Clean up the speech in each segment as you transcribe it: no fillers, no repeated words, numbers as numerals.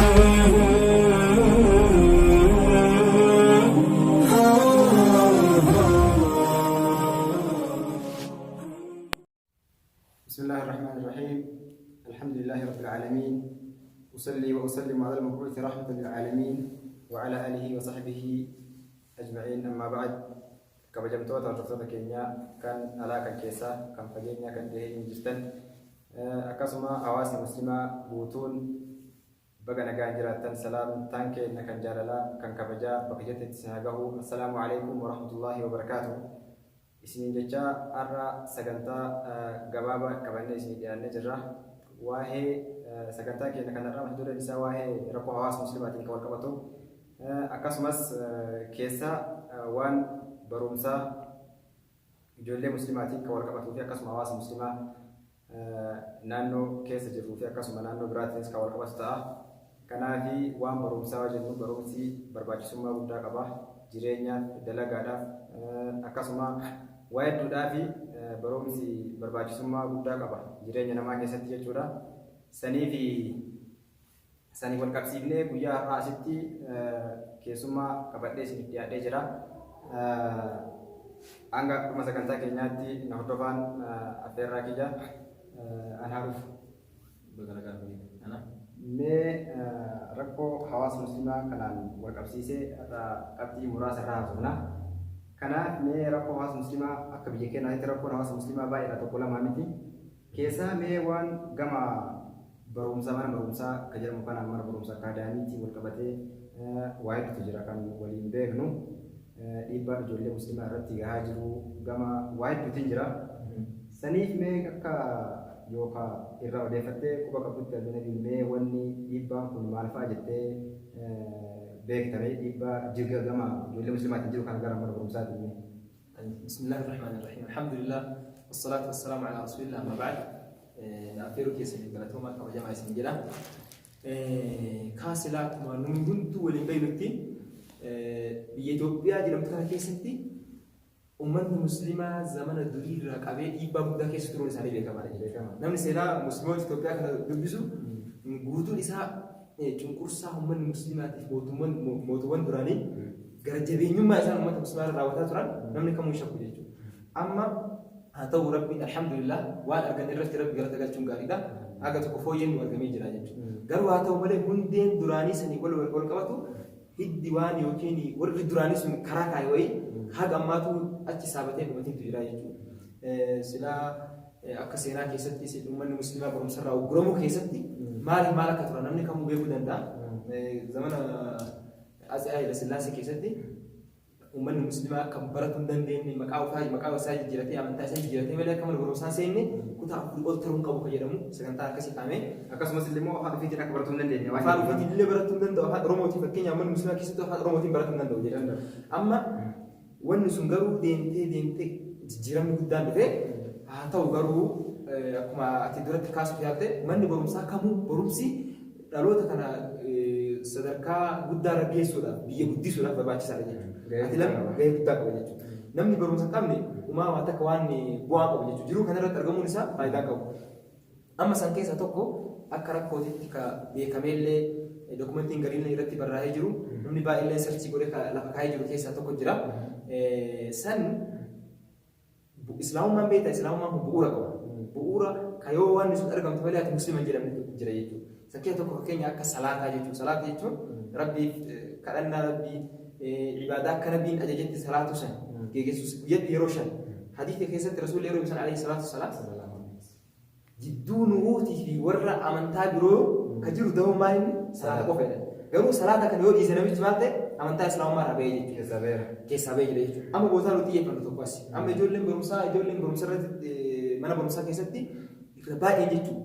بسم الله الرحمن الرحيم. الحمد لله رب العالمين، أصلي وأسلم على المبعوث رحمة للعالمين وعلى آله وصحبه أجمعين. أما بعد، kabajamtoota hordoftoota keenyaa kan alaa, kan keessaa, kan fageenyaa, kan dhiheenyi jirtan, akkasuma hawaasni muslimaa guutuun, baga nagaan jiraattan. Salaamtaan keenya kan jaalalaa, kan kabajaa bakka jirtanitti isin haa gahu. Assalaamu alaikum warahmatullaahi wabarakaatuh isiniin jechaa, har'a sagantaa gabaabaa qabannee isinii dhiyaannee jirra. Waa'ee sagantaa keenya kanarraa mata dureen isaa waa'ee rakkoo hawaasa muslimaatiin kan wal qabatu, akkasumas keessa waan barumsaa ijoollee muslimaatiin kan wal qabatuu fi akkasuma hawaasa muslimaa naannoo keessa jirruu fi akkasuma naannoo biraatiinis kan wal qabatu ta'a. Kanaafi waan barumsaa jennu, barumsi barbaachisummaa guddaa qaba. Jireenyaaf, dalagaadhaaf, akkasuma waa hedduudhaaf barumsi barbaachisummaa guddaa qaba jireenya namaa keessatti jechuudha. Saniifi sanii wal qabsiifnee guyyaa har'aa asitti keessummaa qabadhee isiniif dhiyaadhee jira. Hanga dhuma sagantaa keenyaatti na hordofaan affeerraa kiyya. An haa dhufu. Baga nagaan dhufte. Ana. Mee rakkoo hawaasa muslimaa kanaan wal qabsiisee har'a qabxii muraasa irraa haasofna. Kanaaf mee rakkoo hawaasa muslimaa, akka biyya keenyaatti rakkoon hawaasa muslimaa baay'eedha, tokko lamaa miti. Keessaa mee waan gama barumsaa, mana barumsaa kan jedhamu kanaan, mana barumsaa akaadaamiitiin wal qabatee waa hedduutu jira kan waliin beeknu. Dhiibbaan ijoollee muslimaa irratti gahaa jiru gama waa hedduutiin jira. Saniif mee akka yookaan irraa odeeffattee quba qabdutti, Abdinabiin, mee wanni dhiibbaan kun maal fa'a jettee beektame, dhiibbaa jirga gama ijoollee muslimaatiin jiru kana gara mana barumsaatiin mee? بسم الله الرحمن الرحيم، الحمد لله والصلاة والسلام على رسول الله، أما بعد، نعفيرو كيسن galatoomaa, kabajamaa isin jedha. Kaasilaa akkuma nuyi hunduu waliin beeknutti, biyya Itoophiyaa jedhamtu kana keessatti uummanni musliimaa zamana durii irraa qabee dhiibbaa guddaa keessa turuun isaanii beekamaadha jechuudha. Namni seenaa musliimoota Itoophiyaa kana dubbisu guutuun isaa cunqursaa uummanni musliimaatiif mootummaan duraanii gara jabeenyummaa isaan uummata musliimaa irra raawwataa turan namni kamuu hin shakku jechuudha. Amma haa ta'u, Rabbiin alhamdulillah, waan argan irratti Rabbi galata galchuun gaariidha. Haga tokko fooyyeen nu argamee jira jechuudha. Garuu haa ta'u malee, hundeen duraanii sanii wal qabatu, hiddi waan yookiin warri duraanii sun karaa kaa'e wayii haga ammaatu achi saabatee dhumatintu jira jechuudha. Silaa akka seenaa keessatti uummanni musliimaa barumsa irraa ugguramuu keessatti maaliif maal akka turan namni kamuu beekuu danda'a. Zamana Atsee Haayila Sillaasee keessatti uummanni musliimaa akka baratuu hin dandeenye, maqaa isaa jijjiiratee, amantaa isaa jijjiiratee malee akka mana barumsaa seenne, kutaa 4 ol turuu hin qabu kan jedhamu sagantaa akkasii kaa'ame. Akkasumas illee immoo afaan ofiitiin akka baratuu hin dandeenye. Afaan ofiitiin illee baratuu hin danda'u. Afaan Oromootiin, fakkeenyaaf, manni musliimaa keessatti afaan Oromootiin baratuu hin danda'u jechuudha. Amma wanni sun garuu deemtee deemtee jijjiiramni guddaan dhufe. Haa ta'u garuu, akkuma ati duratti kaasuuf yaalte, manni barumsaa kamuu barumsi dhaloota kana sadarkaa guddaa irra geessuudhaaf, biyya guddisuudhaaf barbaachisaadha jechuudha. Gahee Ati guddaa lammi qaba. Gahee guddaa qaba jechuudha. Namni barumsa hin qabne uumaa waan takka waan bu'aa qabu jechuudha. Jiruu kanarratti argamuun isaa faayidaa qabu. Amma san keessaa tokko akka rakkootitti ka beekameellee, dokumentiin gariillee irratti barraa'ee jiru, namni baay'eellee search godhee ka lafa kaa'ee jiru keessaa tokko jira. San Islaamummaan beektaa, Islaamummaan kun bu'uura qaba. Bu'uura ka yoo waan sun argamtu malee ati muslima hin jedhamne jira jechuudha. Fakkeenya tokko, fakkeenya akka salaataa jechuudha. Salaata jechuun Rabbiif kadhannaa, Rabbii ibaadaa akka Rabbiin ajajetti salaatu san geggeessu guyyatti yeroo 5. Hadiisa keessatti Rasuulli yeroo ibsan, alayhi salaatu wasalaam, jidduu nu'uutii fi warra amantaa biroo ka jiru dahoo maal inni salaata qofa jedhan. Garuu salaata kana yoo dhiise namichi maal ta'e? Amantaa Islaamummaa irraa bahee jechuudha. Keessaa baheera. Keessaa bahee jira jechuudha. Amma bootaa nuti xiyyeeffannu tokko asi. Amma ijoolleen barumsa irratti, mana barumsaa keessatti irra baay'een jechuudha.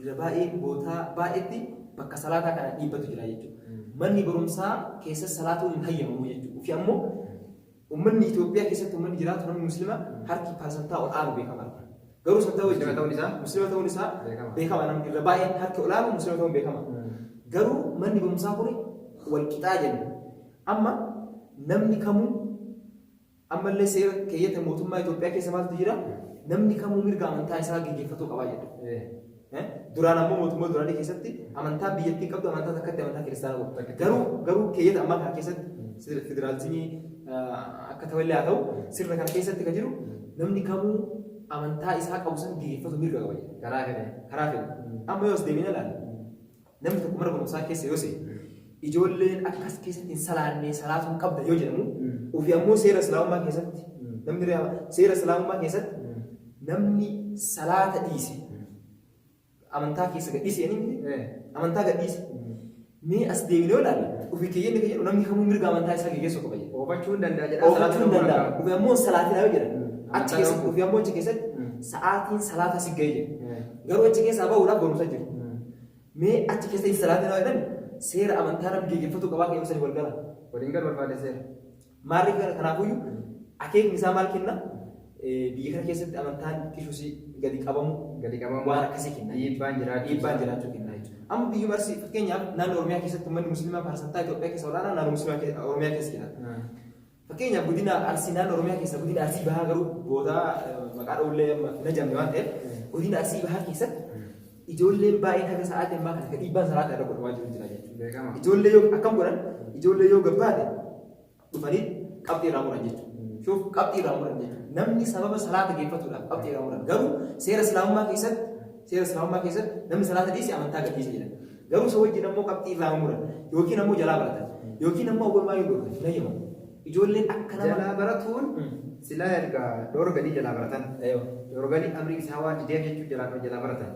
Irra baay'een bootaa baay'eetti bakka salaataa kana dhiibbatu jira jechuudha. Manni barumsaa keessa salaatuun hin hayyamamu jechuudha. Ufi ammoo uummanni Itoophiyaa keessatti uummanni jiraatu, namni musliima harki parsantaa ol aanu beekamaadha. Garuu san ta'uu Muslima ta'uun isaa? Muslima ta'uun isaa beekama. Beekama, namni irra baay'een harki ol aanu muslima ta'uun beekama. Garuu manni barumsaa kun wal qixaa jenna. Amma namni kamuu, ammallee seera keeyyata mootummaa Itoophiyaa keessa maaltu jira? Namni kamuu mirga amantaa isaa gaggeeffatuu qabaa jedha. Duraan ammoo mootummaa duraanii keessatti amantaa biyyattiin qabdu amantaa takkatti amantaa kiristaanaa qofa. Garuu keeyyata ammaa kana keessatti federaalizimii akka ta'ellee haa ta'u sirna kana keessatti kan jiru namni kamuu amantaa isaa qabu san gaggeeffatu mirga qaba jedha. Karaa fedhe. Karaa fedhe. Amma yoo as deemee ilaalle namni tokko mana barumsaa keessa yoo seene ijoolleen akkas keessatti hin salaanne salaatuun qabda yoo jedhamu ofii ammoo seera islaamummaa keessatti namni seera islaamummaa keessatti namni salaata dhiise amantaa keessa gadhiise inni amantaa gadhiise mee as deemnee yoo ilaalle ofii keeyyanni kan jedhu namni kamuu mirga amantaa isaa gaggeessuu qaba jedha. Oofachuu hin danda'a jedha. Oofachuu hin danda'a. Ofii ammoo salaatiin yoo jedha. Achi keessatti ofii ammoo achi keessatti sa'aatiin salaata si ga'e jedha. Garuu achi keessaa bahuudhaaf barumsa jiru. Mee achi keessatti salaatiin yoo jedhan seera amantaa namni gaggeeffatu qabaa kan ibsanii wal gala. Waliin galu barbaade seera. Maarri kanaafuyyuu akeekni isaa maal kenna? Biyya kana keessatti amantaan xiqqishuus gadi qabamu Gadi qabamu. waan akkasii kenna. Dhiibbaan jiraachuu. Dhiibbaan jiraachuu kenna jechuudha. Amma biyyuma Arsii fakkeenyaaf naannoo Oromiyaa keessatti uummanni Musliimaa parsantaa Itoophiyaa keessa olaanaa naannoo Musliimaa Oromiyaa keessa jiraata. Fakkeenyaaf godina Arsii naannoo Oromiyaa keessa godina Arsii Bahaa garuu boodaa maqaa dha'ullee amma hin ajamne waan ta'eef godina Arsii Bahaa keessatti ijoolleen baay'een haga sa'aatii ammaa kana dhiibbaan salaata irra godhamaa jiru jira jechuudha. Ijoollee yoo akkam godhan ijoollee yoo gabbaate dhufanii qabxii irraa muran jechuudha. Shuuf qabxii irraa muran jechuudha. Namni sababa salaata geeffatuudhaaf qabxii irraa muran. Garuu seera islaamummaa keessatti namni salaata dhiise amantaa gadhiise jedhan. Garuu isa wajjin ammoo qabxii irraa muran yookiin ammoo jalaa baratan yookiin ammoo awwal yoo dhorkan hin hayyamamu. Ijoolleen akka nama Jalaa baratuun silaa erga dhoorganii jalaa baratan. Dhoorganii amri isaa waan dideef jechuu jalaa baratan.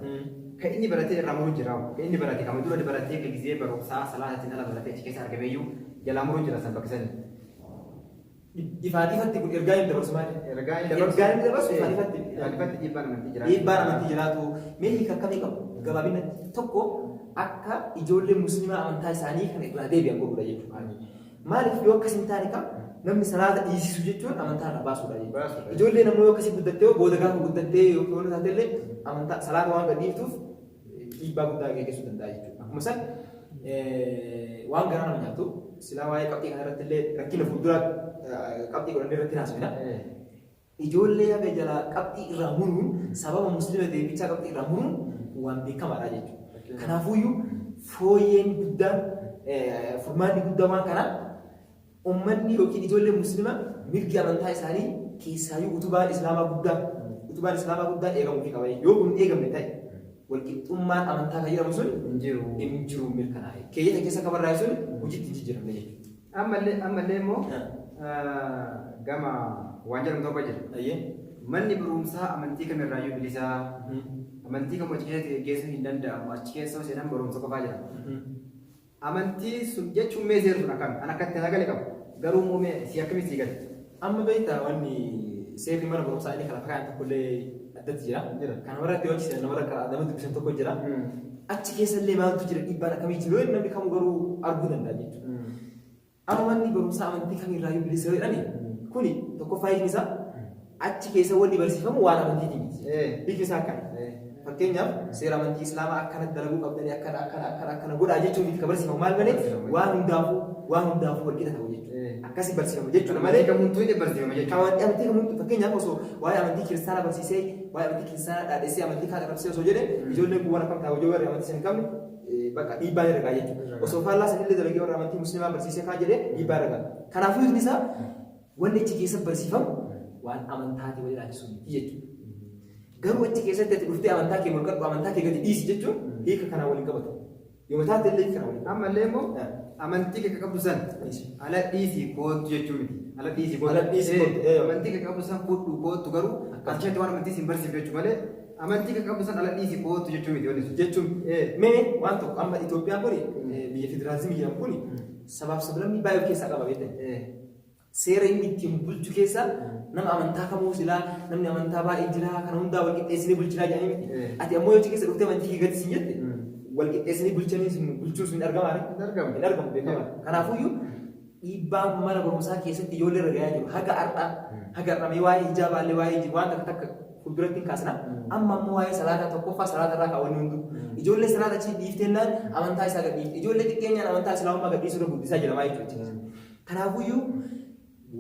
Kan inni baratee irraa muruu jira. Kan inni barate kama dura baratee kan gizee barumsaa salaatiin ala baratee achi keessa argameeyyuu jalaa muruu jira san bakka sani. Ifaan ifatti kun ergaa inni dabarsu maali? Ergaa inni dabarsu. Ergaa inni dabarsu ifaan ifatti. Ifaan ifatti dhiibbaan amantii jiraatu. Dhiibbaan amantii jiraatu. Mee hiika akkamii qabu? Gabaabinatti tokko akka ijoollee musliimaa amantaa isaanii kana irraa deebi'an godhuudha jechuudha. Maaliif yoo akkas hin taane kam namni salaata dhiisisu jechuun amantaa irraa baasuudha jechuudha. Ijoolleen ammoo yoo akkasii guddattee booda gaafa guddattee yookiin waan taate illee amantaa salaata waan gadhiiftuuf dhiibbaa guddaa geggeessuu danda'a jechuudha. Akkuma san waan garaa nama nyaatu silaa waa'ee qabxii kana irratti illee rakkina fuulduraa qabxii godhannee irratti haasofna. Ijoollee haga jalaa qabxii irraa muruun sababa musliima deebichaa qabxii irraa muruun waan beekamaadha jechuudha. Kanaafuyyuu fooyyeen guddaan furmaanni guddaan waan kanaa uummanni yookiin ijoolleen musliimaa mirgi amantaa isaanii keessaayyuu utubaan islaamaa guddaa eegamuufii qaba. Yoo kun eegamne ta'e walqixxummaan amantaa kan jedhamu sun Hin jiru. hin jiru mirkanaa'e. Keeyyata keessa kan barraa'e sun hojiitti hin jijjiiramne jechuudha. Ammallee immoo gama waan jedhamu tokko jira. Manni barumsaa amantii kamirraayyuu bilisaa amantii kamuu achi keessatti geggeessuun hin danda'amu achi keessa seenan barumsa qofaa jira. Amantii sun jechuun mee seerri sun akkami? An akkatti sagalee qabu. Garuu immoo mee si akkamitti si gale? Amma beektaa wanni seerri mana barumsaa inni kana fakkaatan tokkollee addatti jira. Kana irratti yoo achi nama karaa nama dubbisan tokko jira. Achi keessallee maaltu jira dhiibbaan akkamii jiru yoo namni kamuu garuu arguu danda'a jechuudha. Amma manni barumsaa amantii kamirraayyuu bilisa yoo jedhani kuni tokkoffaa hiikni isaa achi keessa wanni barsiifamu waan amantiiti miti. Hiikni isaa akkana. Fakkeenyaaf seera amantii islaamaa akkana dalaguu qabdanii akkana akkana akkana akkana godhaa jechuun miti kan barsiifamu maal malee waan hundaafuu wal qixa ta'u jechuudha. Akkasi barsiifamu jechuudha malee. Kamuutu inni barsiifama jechuudha. Amantii kamuutu fakkeenyaaf osoo waa'ee amantii kiristaanaa barsiisee waa'ee amantii kiristaanaa dhaadhessee amantii kaan arrabsee osoo jedhe ijoolleen kun waan akkam ta'a hojii warri amantii sana hin qabne bakka dhiibbaa irra ga'a jechuudha. Osoo faallaa sanillee dalagee warra amantii musliimaa barsiisee kaan jedhee dhiibbaa irra ga'a. Kanaafuu hiikni isaa wanni achi keessa barsiifamu waan amantaatii wal ilaalchisu miti jechuudha. Garuu achi keessatti ati dhuftee amantaa kee mulqadhu amantaa kee gadi dhiisi jechuun hiika kanaa waliin qabatu. Yoo taate illee hiika kanaa waliin. Ammallee immoo amantii kee qabdu san ala dhiisii kootu jechuu miti. Ala dhiisii kootu. Ala dhiisii kootu. Amantii kee qabdu san fudhu kootu garuu achatti waan amantii siin barsiifne jechuu malee amantii kee qabdu san ala dhiisii kootu jechuu miti wanni sun. Jechuun mee waan tokko amma Itoophiyaan kuni biyya federaalizimii jedhamu kuni sabaaf sablammii baay'ee of keessaa qaba beektan. Seera inni ittiin bulchu keessa nama amantaa kamuu silaa namni amantaa baay'ee jira kana hundaa wal qixxeessinee bulchinaa jedhanii miti. Ati ammoo yoo achi keessa dhuftee amantii kee gadi siin jette wal qixxeessinii bulchanii sun bulchuun sun hin argamaa Hin argamu. Hin argamu beekamaa. Kanaafuyyuu dhiibbaan mana barumsaa keessatti ijoollee irra gahaa jiru haga har'aa mee waa'ee hijaabaallee waa'ee waan takka takka fuulduratti hin kaasna. Amma ammoo waa'ee salaataa tokkoffaa salaata irraa kaawwanni hunduu. Ijoollee salaata achi dhiifteennaan amantaa isaa gad dhiifte. Ijoollee xiqqeenyaan amantaa islaamummaa gad dhiisuu irra guddisaa jira maa jechuudha. Kanaafuyyuu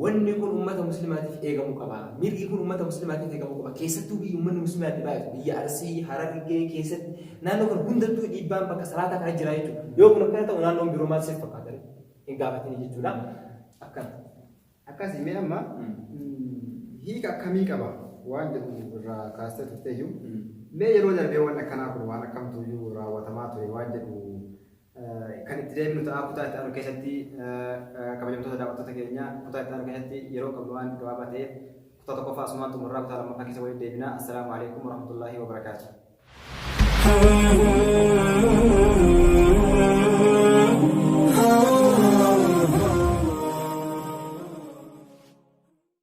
Wanni kun uummata musliimaatiif eegamuu qaba. Mirgi kun uummata musliimaatiif eegamuu qaba. Keessattuu biyyi uummanni musliimaatti baay'atu biyya Arsii, Harargee keessatti naannoo kana hundattuu dhiibbaan bakka salaataa kana jira jechuudha. Yoo kun akkana ta'u, naannoon biroo maal siif fakkaata? Hin gaafatini jechuudha. Akkana. Akkasii mee amma hiika akkamii qaba waan jedhu irraa kaastee turteeyyuu, mee yeroo darbee waan akkanaa kun waan akkamtuyyuu raawwatamaa ture waan jedhu kan itti deebinu ta'a kutaa itti aanu keessatti. Kabajamtoota daawwattoota keenya, kutaa itti aanu keessatti yeroo qabnu waan gabaabaa ta'eef kutaa tokkoffaa asumaan xumurraa, kutaa lammaffaa keessa waliin deebina. Assalaamu alaikum warahmatullaahi wabarakaatu.